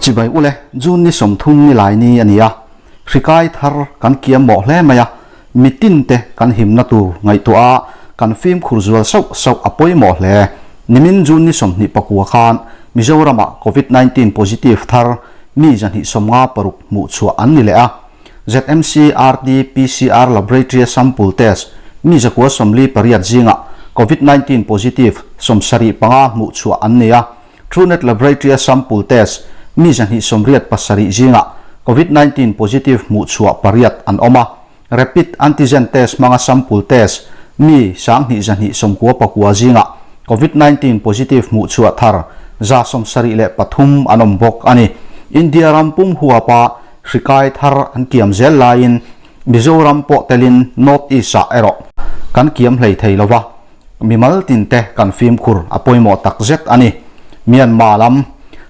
Chibai ule, June ni 30 ni lai ni a ni a, hrikai thar kan kiam mawh hle mai a, mitin te kan himna tur ngaihtuah a kan fimkhur zual sauh sauh a pawimawh hle. Nimin June ni 29 khan Mizoramah Covid 19 positive thar mi 256 hmuh chhuah an ni leh a, ZMC RT-PCR Laboratory Sample Test mi 148 zingah Covid 19 positive 75 hmuh chhuah an ni a, Truenat Laboratory Sample Test mi 287 zingah Covid 19 positive hmuh chhuah pariat an awm a, Rapid Antigen Test hmanga sample test mi 1299 zingah Covid 19 positive hmuh chhuah thar 73 an awm bawk a ni. India ram pum huapa hrikai thar an kiam zel laiin Mizoram pawh telin North East ah erawh kan kiam hlei thei lova, mimal tin te kan fimkhur a pawimawh tak zet a ni. Myanmar lam,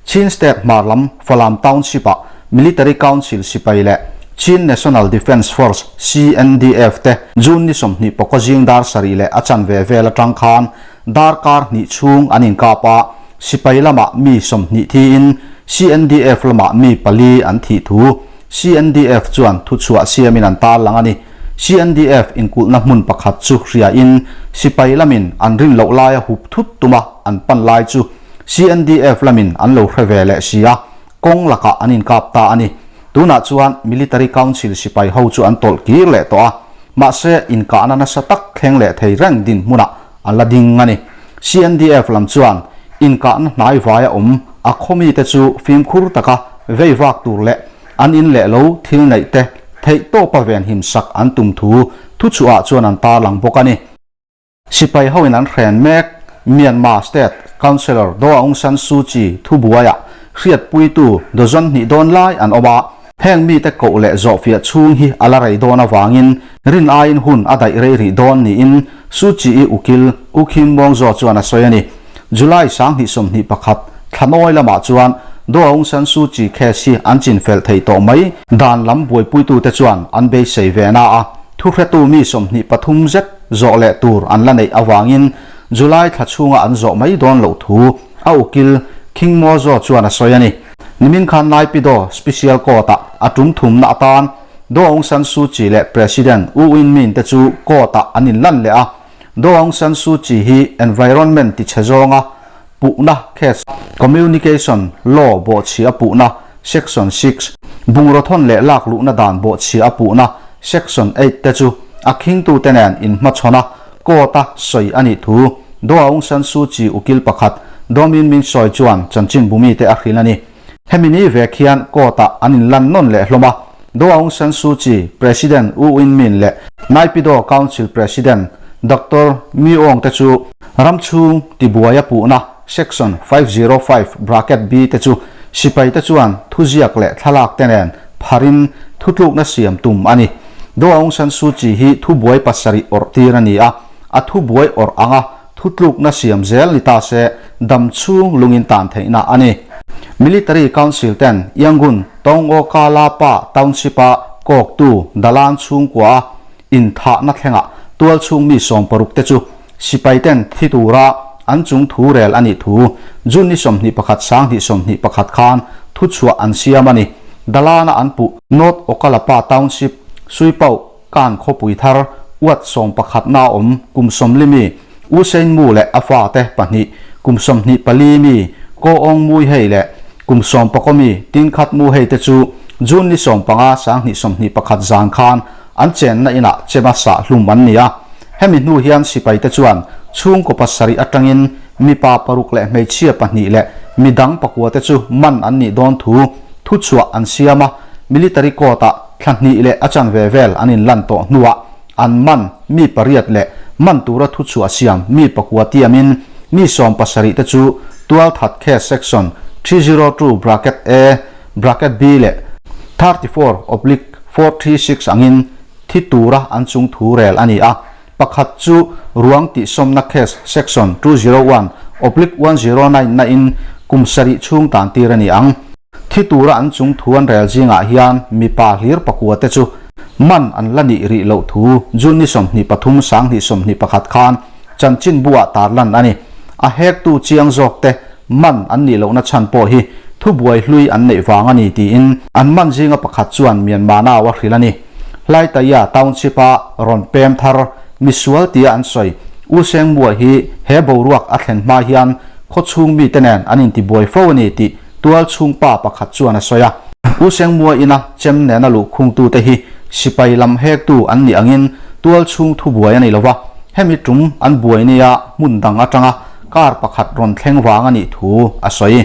Chin State hmar lam Falam Township ah Military Council sipai leh Chin National Defence Force, CNDF, te June ni 29 zing dar sarih leh a chanve vel atang khan darkar hnih chhung an inkap a, sipai lamah mi 20 thiin CNDF lamah mi pali an thih thu CNDF chuan thuchhuah siamin an tarlang a ni. CNDF inkulhna hmun pakhat chu hriain sipai lamin an rin loh laia hup thut tuma an pan lai chu CNDF lamin an lo hre ve leh si a, kawng lakah an inkap ta a ni. Tunah chuan Military Council sipai ho chu an tawlh kir leh tawh a, mahse inkahna nasa tak thleng leh thei reng dinhmunah an la ding a ni. CNDF lam chuan inkahna hnai vaia awm a khawmite chu fimkhur taka vei vak tur leh an in leh lo thil neih te theih tawpa venhim sak an tum thu thuchhuah chuan an tarlang bawk a ni. Sipai hoin an hren mek Myanmar State Councillor Daw Aung San Suu Kyi thubuaiah hriatpuitu dozen hnih dawn lai an awm a, heng mite koh leh zawhfiah chhung hi a la rei dawn avangin rin aiin hun a daih rei rih dawn niin Suu Kyi-i ukil U Khin Maung Zaw chuan a sawi a ni. July 2021 thlanawi lamah chuan Daw Aung San Suu Kyi case hi an chinfel thei tawh mai. Dan lam buaipuitute chuan an beisei ve na a, thuhretu mi 23 zet zawh leh tur an la neih avangin July thla chhunga an zawh mai dawn loh thu a ukil Khing Maw Zaw chuan a sawi a ni. Nimin khan Naypyidaw Special Court-ah a tum thumna atan Daw Aung San Suu Kyi leh President U Win Myint te chu court-ah an inlan leh a. Daw Aung San Suu Kyi hi environment tichhe zawnga puhna case, Communication Law bawhchhia puhna Section 6, bungraw thawn leh lak luhna dan bawhchhia puhna Section 8 te chu a khingtute nen inhmachhawn a, court-a sawi a nih thu Daw Aung San Suu Kyi ukil pakhat Daw Min Min sawi chuan chanchinbu mite a hrilh a ni. Hemi ni vek hian court-ah an inlan nawn leh hlawm a, Daw Aung San Suu Kyi, President U Win Myint leh Naypyidaw Council President Doctor Mi Aung te chu ram chhung tibuaia puhna Section 505 bracket B te chu sipai te chuan thuziak leh thlalak te nen pharin thutlukna siam tum a ni. Daw Aung San Suu Kyi hi thubuai pasarih awrh tir a ni a, a thubuai awrh anga thutlukna siam zel ni ta se dam chhung lungin tan theihna a ni. Military Council ten Yangon Taung-o-Ka-La-Pa Township-a kawktu Dalan chhungkua a inthahna thlengah tual chhung mi 60 te chu sipai ten thi tura an chung thu rel a nih thu June ni 21 2021 khan thuchhuah an siam a ni. Dalana an puh North Okalapa Township Suipauh Kan khawpui thar uat 11 na awm kum 40 mi U Sein Mu leh a fate pahnih kum 24 mi Ko Aung Mui Hei leh kum 19 mi Tin Khat Mu Hei te chu June ni 15 2021 zan khan an chenna inah chema sah hlum an ni a. Hemi hnu hian sipai te chuan chhungkaw pasarih atangin mipa paruk leh hmeichhia pahnih leh midang pakua te chu man an nih dawn thu thuchhuah an siam a, military court-ah thla hnih leh a chanve vel an inlan tawh hnuah an man mi pariat leh man tura thuchhuah siam mi pakua tiamin mi 70 te chu tualthat case section 302 bracket A bracket B leh 34 oblique 436 angin thi tura an chung thu rel a ni a, pakhat chu ruang tihsawmna case section 201 oblique 109 na in kum sarih chhung tan tir a ni ang. Thi tura an chung thu an rel zingah hian mipa hlir pakua te chu man an la nih rih loh thu June ni 23 2021 khan chanchinbu ah tarlan a ni. A hektu chiang zawk te man an nih lohna chhan pawh hi thubuai hlui an neih vang a ni tiin an man zinga pakhat chuan Myanmar nau a hrilh a ni. Hlaitaya Township-a rawn pem thar misual tia an sawi U Sengmua hi he boruak a thlen hma hian khawchhung mite nen an intibuai fo a ni tih tual chhungpa pakhat chuan a sawi a. U Sengmua ina chem nena luhkhungtute hi sipai lam hektu an nih angin tual chhung thubuai a ni lova, hemi tum an buai nia hmun dang atanga car pakhat rawn thleng vang a nih thu a sawi.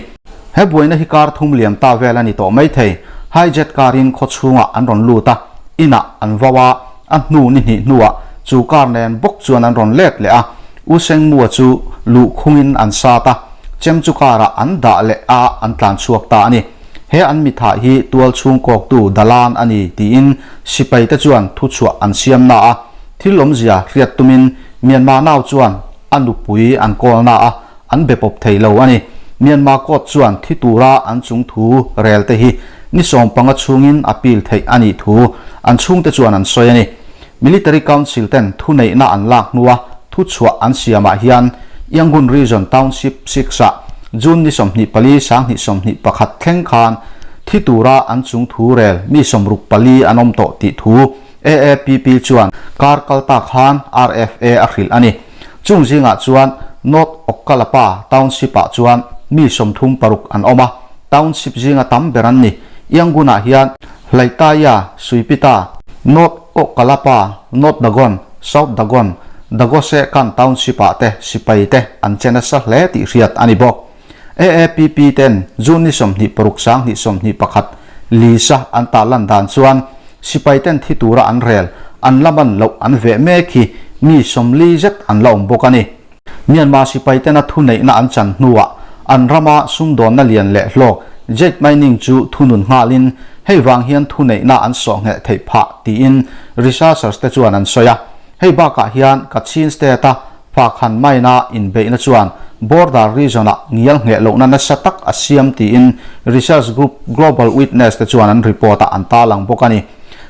He buaina hi kar thum liam ta vel a ni tawh mai thei. Hijet car in khaw chhungah an rawn lut a, inah an vau a, a hnu ni hnih hnuah chu car nen bawk chuan an rawn let leh a, U Sengmua chu luh khungin an sat a, chem chu car ah an dah leh a an tlan chhuak ta a ni. He an mithah hi tual chhung kawktu Dalan a ni tiin sipai te chuan thuchhuah an siam na a, thil awmzia hriat tumin Myanmar nau chuan a nupui an kawl na a, an be pawp thei lo a ni. Myanmar court chuan thi tura an chung thu rel te hi ni 15 chhungin appeal theih a nih thu an chhungte chuan an sawi a ni. Military Council ten thuneihna an lak hnua thuchhuah an siamah hian Yangon Region Township 6 ah June ni 24 2021 thleng khan thi tura an chung thu rel mi 64 an awm tawh tih thu AAPP chuan kar kalta khan RFA a hrilh a ni. Chung zingah chuan North Okkalapa Township-ah chuan mi 36 an awm a, township zinga tam ber an ni. Yangon-ah hian Hlaitaya, Suipita, North Okkalapa, North Dagon, South Dagon, Dagose Kan Township-ah te sipai te an che nasa hle tih hriat a ni bawk. AAPP ten June ni 26 2021 lisa an tarlan dan chuan sipai ten thi tura an rel an la man loh an veh mek hi mi 40 zet an la awm bawk a ni. Myanmar sipai tena thuneihna an chan hnuah an rama sumdawnna lian leh hlawk Jade Mining chu thunun nghalin hei vang hian thuneihna an sawh ngheh theih phah tiin researchers te chuan an sawi a. Hei bakah hian Kachin State-a Pakhan Mine-a inbeihna chuan border region-ah ngial ngheh lohna nasa tak a siam tiin research group Global Witness te chuan an report-ah an tarlang bawk a ni.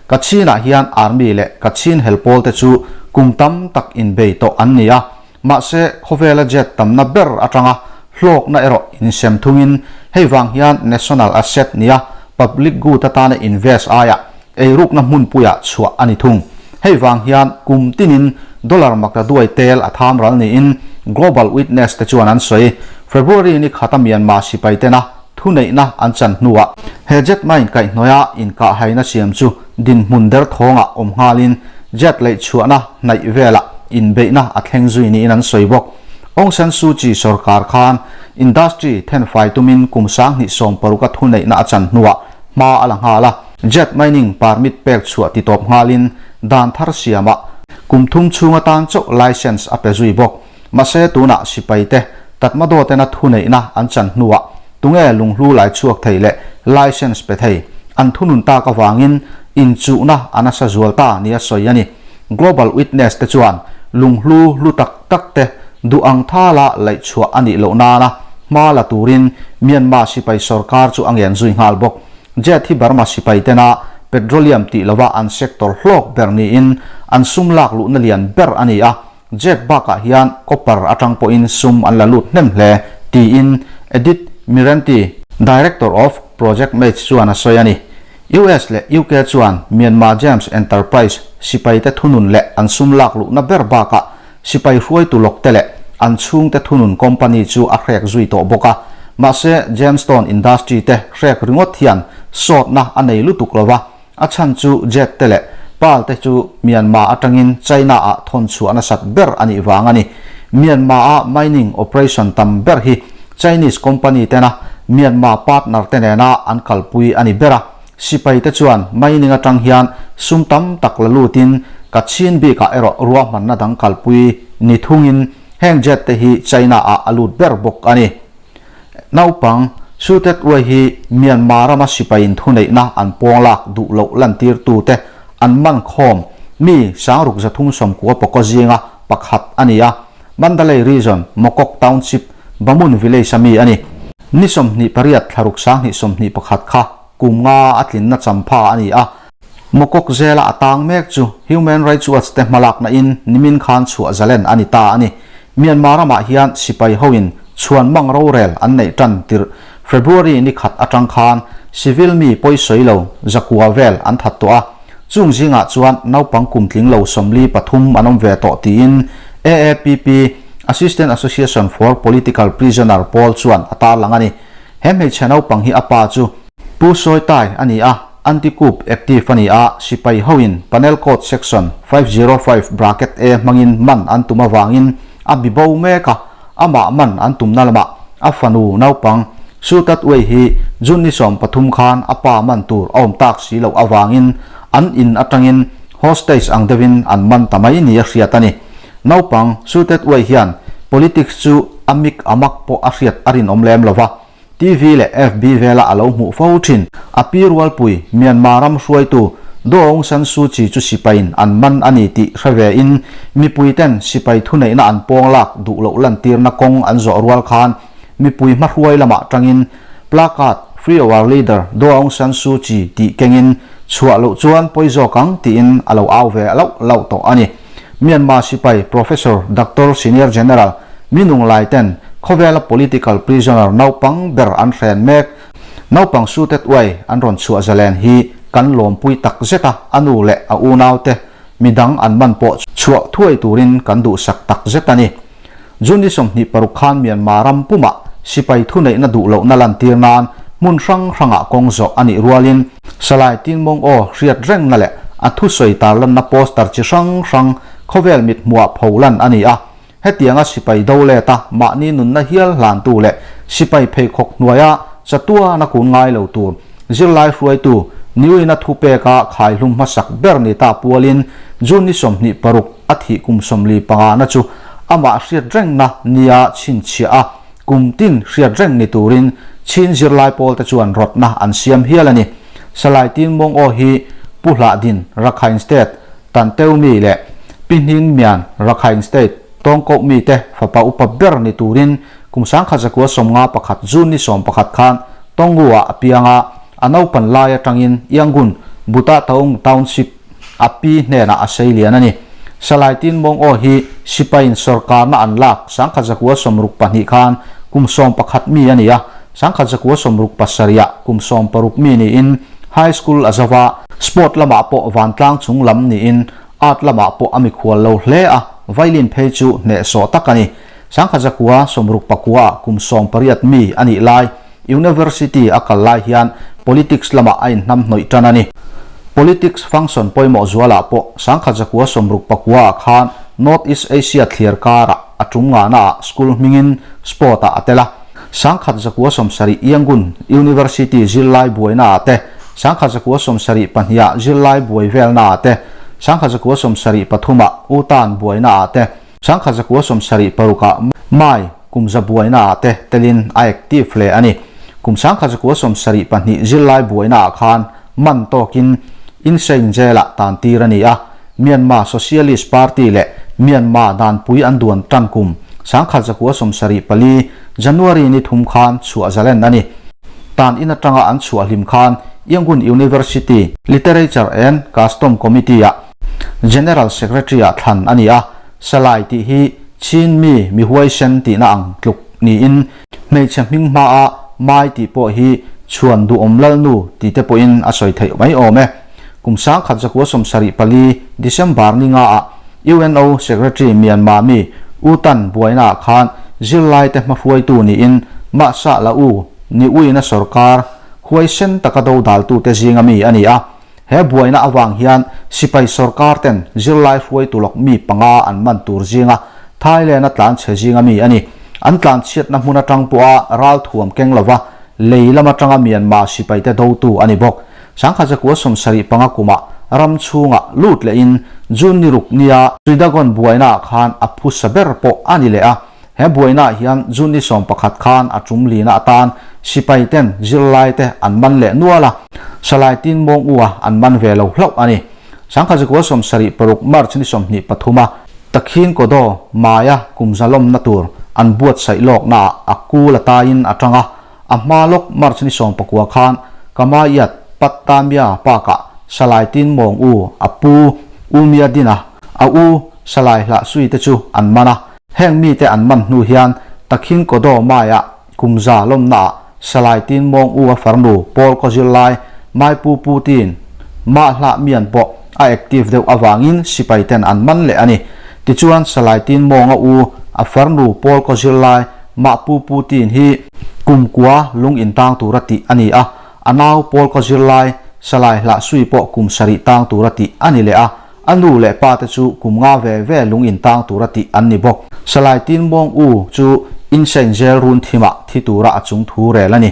Kachin-ah hian army leh Kachin helpawl te chu kum tam tak inbei tawh an ni a, mahse khawvela jet tamna ber atanga hlawkna erawh insem thungin hei vang hian national asset nia public good atana invest aiah eirukna hmunpuiah chhuah a ni thung. Hei vang hian kum tinin dollar makta duai tel a tham ral niin Global Witness te chuan an sawi. February ni khata Myanmar sipai tena thuneihna an chan hnuah he jet mine kaihhnawia inkahhaina siam chu dinhmun derthawngah awm nghalin jet leih chhuahna hnaih velah inbeihna a thleng zui niin an sawi bawk. Aung San Suu Kyi sorkar khan industry thenfai tumin kum 2016 a thuneihna a chan hnuah hma a la nghal a. Jet mining permit pek chhuah ti tawp nghalin dan thar siamah kum thum chhung atan chauh license a pe zui bawk. Mahse tunah sipai te Tatmadaw tena thuneihna an chan hnuah tunge lunghlu lai chhuak thei leh license pe thei an thunun tak avangin inchuhna a nasa zual ta nia sawi a ni. Global Witness te chuan lunghlu hlu tak tak te duh ang thala laih chhuah a nih loh nana hma la turin Myanmar sipai sorkar chu a ngen zui nghal bawk. Jet hi Burma sipai tena petroleum tih lova an sector hlawk ber niin an sum lak luhna lian ber a ni a, jet bakah hian copper atang pawhin sum an la lut hnem hle tiin Edith Mirenti, Director of Project Mates chuan a sawi a ni. US leh UK chuan Myanmar Gems Enterprise sipaite thunun leh an sum lak luhna ber bakah sipai hruaitu lawk te leh an chhungte thunun company chu a hrek zui tawh bawk a. Mahse, gemstone industry te hrek ringawt hian sawtna a nei lutuk lo va, a chhan chu jet te leh pearl te chu Myanmar atangin China-ah thawn chhuah nasat ber a nih vang a ni. Myanmar-a mining operation tam ber hi Chinese company tena Myanmar partner te nena an kalpui a ni ber a. Sipai te chuan mining atang hian sum tam tak la lutin Kachin bikah erawh ruahmanna dang kalpui ni thungin heng jet te hi China-ah a lut ber bawk a ni. Naupang Sutet Uai hi Myanmar rama sipaiin thuneihna an pawng lak duh loh lantirtute an man khawm mi 6390 pawkaw zinga pakhat a ni a, Mandalay Region, Mokok Township, Bamun Village a mi a ni. Ni 28 thla ruk 2021 kha kum nga a tlinna champha a ni a. Mokok zela a tang mek chu Human Rights Watch te hmalakna in nimin khan chhuah zalen a ni ta a ni. Myanmar ramah hian sipai hoin chhuan mang rorel an neih tan tirh. February ni khat atang khan civil mi pawisawi lo zakua vel an that tawh a, chung zingah chuan naupang kum tling lo 43 an awm ve tawh tiin AAPP, Assistant Association for Political Prisoner, pawl chuan a tarlang a ni. He hmeichhe naupang hi a pa chu Pu Sawitai a ni a, Anti-coup active a ni a, sipai hoin Panel Code Section 505 bracket A hmangin man an tum avangin a bi bo mek a, amah man an tumna lamah a fanu naupang Su Tat Wei hi June ni 13 khan a pa man tur a awm tak si loh avangin an in atangin hostage ang deuhin an man ta mai ni a hriat a ni. Naupang Su Tat Wei hian politics chu a mik a mak pawh a hriat a rinawm lem lo va. TV leh FB vela a lo hmuh fo thin. A pi rualpui, Myanmar ram hruaitu Daw Aung San Suu Kyi chu sipaiin an man a ni tih hre ve in mipuiten sipai thuneihna an pawng lak duh loh lantirna kawng an zawh rual khan mipui hmahruai lamah tangin placard Free Our Leader Daw Aung San Suu Kyi tih kengin chhuah loh chuan pawi zawk ang tiin a lo au ve lauh lauh tawh a ni. Myanmar sipai Professor Doctor Senior General Minung Lai ten khawvela political prisoner naupang ber an hren mek. Naupang suited uai an rawn chhuah zalen hi kan lawmpui tak zet a, a nu leh a unaute midang an man pawh chhuah thuai turin kan duhsak tak zet a ni. June ni 26 khan Myanmar ram pumah sipai thuneihna duh lohna lantir nan hmun hrang hrangah kawng zawh a nih rualin Salai Tinmawng aw hriat rengna leh a thusawi tarlanna poster chi hrang hrang khawvel mit hmuah pholan a ni a. Hetianga sipai do let a mahni nunna hial hlantu leh sipai pheikhawk hnuaia chatuana kun ngai lo tur zirlai hruaitu Niuina thupeka khaihlum hmasak ber ni ta pualin June ni 26 a thih kum 45 na chu amah hriat rengna nia chhinchhiah a, kum tin hriat reng ni turin Chin zirlai pawl te chuan rawtna an siam hial a ni. Salai Tinmawng aw hi Pu Hlahdin, Rakhine State, Tanteu mi leh Pi Hnin Mian, Rakhine State, Tawngkoh mi te fapa upa ber ni turin kum 1951 June ni 11 khan Tongu ah a piang a, a naupan lai atangin Yangon, Buta Taung Township a pi hnenah a sei lian a ni. Salai Tinmawng aw hi sipaiin sawrkarna an lak 1962 khan kum 11 mi a ni a, 1967 ah kum 16 mi niin High School a zo va, Sport lamah pawh vantlang chung lam niin Art lamah pawh a mikhual lo hle a, violin phei chu hnehsawh tak a ni. 1969 ah kum 18 mi a nih lai University a kal lai hian politics lamah a inhnamhnawih tan a ni. Politics function pawimawh zualah pawh 1969 ah khan North East Asia thliar karah a tum ngahna ah school hmingin sport ah a tel a. 1970 Yangon University zirlai buaina ah te, 1972 ah zirlai buai velna ah te, 1973 ah U Tan buaina ah te, 1976 ah Mai kum za buaina ah te telin a active hle a ni. Kum 1972 zirlai buaina ah khan man tawkin Insein Jail ah tan tir a ni a, Myanmar Socialist Party leh Myanmar danpui an duan tan kum 1974 January ni thum khan chhuah zalen a ni. Tan in atanga an chhuah hlim khan Yangon University Literature and Custom Committee ah General Secretary ah thlan a ni a, Salai tih hi Chin mi mi huaisen tihna ang tluk niin hmeichhe hming hmaa Mai tih pawh hi chhuan duhawm lalnu tih te pawhin a sawi theih mai awm e. Kum 1974 December ni nga ah UNO Secretary Myanmar mi U Tan buaina ah khan zirlai te hmahruaitu niin Mahsa La U ni uina sorkar huaisen taka do daltute zinga mi a ni a. He buaina avang hian sipai sorkar ten zirlai hruaitu lawk mi panga an man tur zinga Thailand a tlanchhe zinga mi a ni. An tlanchhiatna hmun atang pawha ralthuam keng lova lei lam atanga Myanmar sipaite dotu a ni bawk. 1975 kumah ram chhungah lut lehin June ni ruk nia Tuidagon buainaah khan a phusa ber pawh a ni leh a. He buainaah hian June ni 11 khan a tum lina atan sipai ten zirlai te an man leh nual a, Salai Tinmawng U a an man ve lo hlauh a ni. 1976 March ni 23 a Takhin Kodaw Maia kum zalawmna tur an buatsaih lawknaah a kul a taiin a tang a, A hma lawk March ni 19 khan Kamayat Pattamia Park-ah Salai Tinmawng U a pu U Mia Dina, a u Salai Hlah Sui te chu an man a. Heng mite an man hnu hian Takhin Kodaw Maiah kum za lawmnaah Salai Tin Mawng U a farnu Paul kaw zirlai Mai Pu Pu Tin Mah Hlah Mian pawh a active deuh avangin sipai ten an man leh a ni. Tichuan Salai Tin Mawng a u a farnu Paul kaw zirlai Mah Pu Pu Tin hi kumkua lung intang tura tih a ni a, a nau Paul kaw zirlai Salai Hlah Sui pawh kum sarih tang tura tih a ni leh a. A nu leh pa te chu kum nga ve ve lung in tang tura tih an ni bawk. Salai Tin Mawng U chu Insein Jail run thimah thi tura a chung thu rel a ni.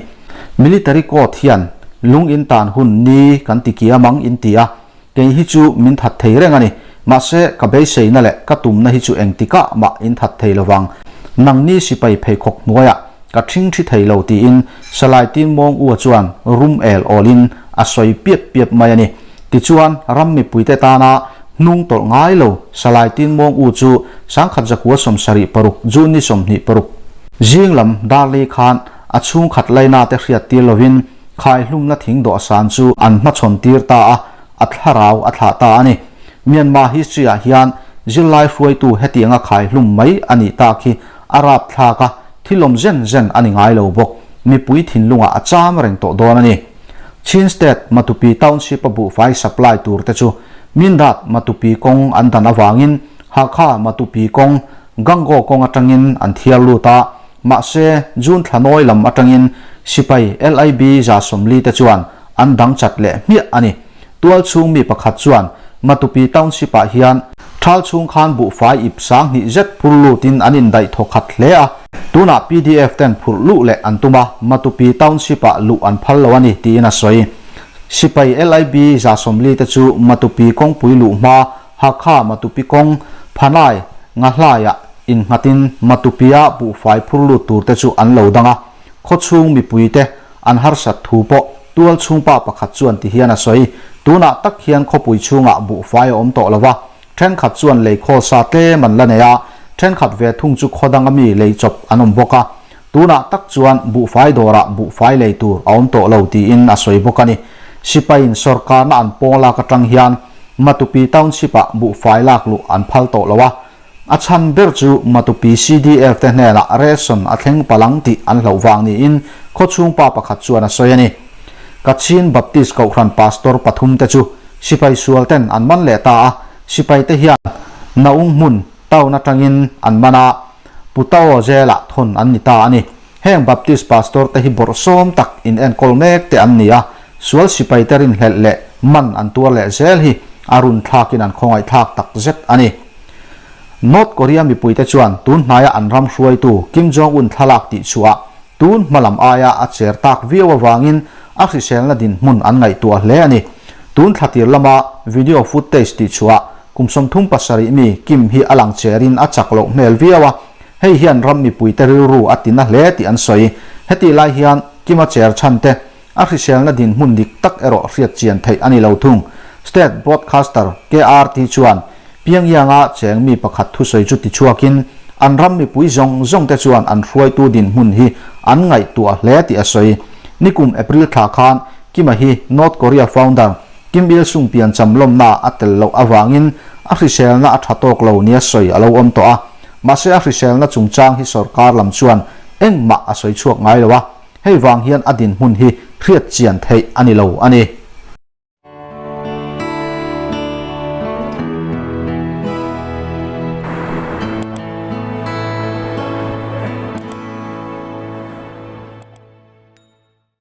Military court hian lung in tan hun ni kan ti kiam ang in ti a, kei hi chu min that thei reng a ni. Mahse ka beiseina leh ka tumna hi chu engtikah mah in that thei lovang. Nangni sipai pheikhawk hnuaiah ka ṭhing ṭhi thei lo tiin Salai Tin Mawng U-a chuan rum el awlin a sawi piap piap mai a ni. Tichuan, ram mipuite tana hnung tawlh ngai lo Salai Tin Mawng U chu 1976 June ni 26 zing lam Darley khan a chhungkhat laina te hriat tir lovin khaihlumna thing dawhsan chu an hmachhawn tir ta a, a thlarau a thlah ta a ni. Myanmar history ah hian zirlai hruaitu hetianga khaihlum mai a nih tak hi a rapthlak a, thilawm zen zen a ni ngai lo bawk. Mipui thinlungah a cham reng tawh dawn a ni. Chin State Matupi Township-a buhfai supply tur te chu Mindat Matupi kawng an dan avangin Hakha Matupi kawng Gangaw kawng atangin an thiar lut a, mahse June thla nawi lam atangin sipai LIB 140 te chuan an dang chat leh hmiah a ni. Tual chhung mi pakhat chuan Matupi Township-ah hian thal chhung khan buhfai ip 2000 zet phur lutin an indaih thaw khat hle a, tunah pdf ten phurh luh leh an tum a, Matupi Township-ah luh an phal lo a ni tiin a sawi. Sipai LIB 140 te chu Matupi kawngpui luh hma Hakha Matupi kawng Phanai Ngahlaiah innghatin Matupia buhfai phur lut tur te chu an lo dang a, khawchhung mipuite An harsat thu pawh tual chhungpa pakhat chuan ti hian a sawi. Tunah tak hian khawpui chhungah buhfai a awm tawh lo va, thenkhat chuan lei khawl sa tlem an la nei a, thenkhat ve thung chu khaw danga mi lei chawp an awm bawk a. Tunah tak chuan buhfai dawrah buhfai lei tur a awm tawh lo tiin a sawi bawk a ni. Sipaiin sawrkarna an pawng lak atang hian Matupi Township-ah buhfai lak luh an phal tawh lo a, A chhan ber chu Matupi CDF te hnenah ration a thleng palang tih an hlauh vang niin khawchhung pa pakhat chuan a sawi a ni. Kachin Baptist Kohhran Pastor pathum te chu sipai sual ten an man leh ta a, sipai te hian Naung hmun town atangin an man a, Putao Jail-ah thawn an ni ta a ni. Heng Baptist Pastor te hi bawrhsawm tak in enkawl mek te an ni a, sual sipai te rinhlelh leh man an tuar leh zel hi a run thlakin an khawngaihthlak tak zet a ni. North Korea mipuite chuan tun hnaia an ram hruaitu Kim Jong-un thlalak tih chhuah tun hma lam aia a cher tak viau avangin a hriselna dinhmun an ngaihtuah hle a ni. Tun thlatir lama video footage tih chhuah kum 37 mi Kim hi a lang cherin a chak loh hmel viau a, hei hian ram mipuite rilru a tina hle tih an sawi. Hetih lai hian Kim-a cher chhan te A hriselna dinhmun dik tak erawh hriat chian theih a ni lo thung. State broadcaster KRT chuan Pyongyang-a cheng mi pakhat thusawi chu tichhuakin an ram mipui zawng zawng te chuan an hruaitu dinhmun hi an ngaihtuah hle tih a sawi. Nikum April thla khan Kim-a hi North Korea founder Kim Il-sung piancham lawmna a tel loh avangin a hriselna a tha tawk lo nia sawi a lo awm tawh a. Mahse a hriselna chungchang hi sorkar lam chuan engmah a sawi chhuak ngai lo a. Hei vang hian a dinhmun hi hriat chian theih a ni lo a ni.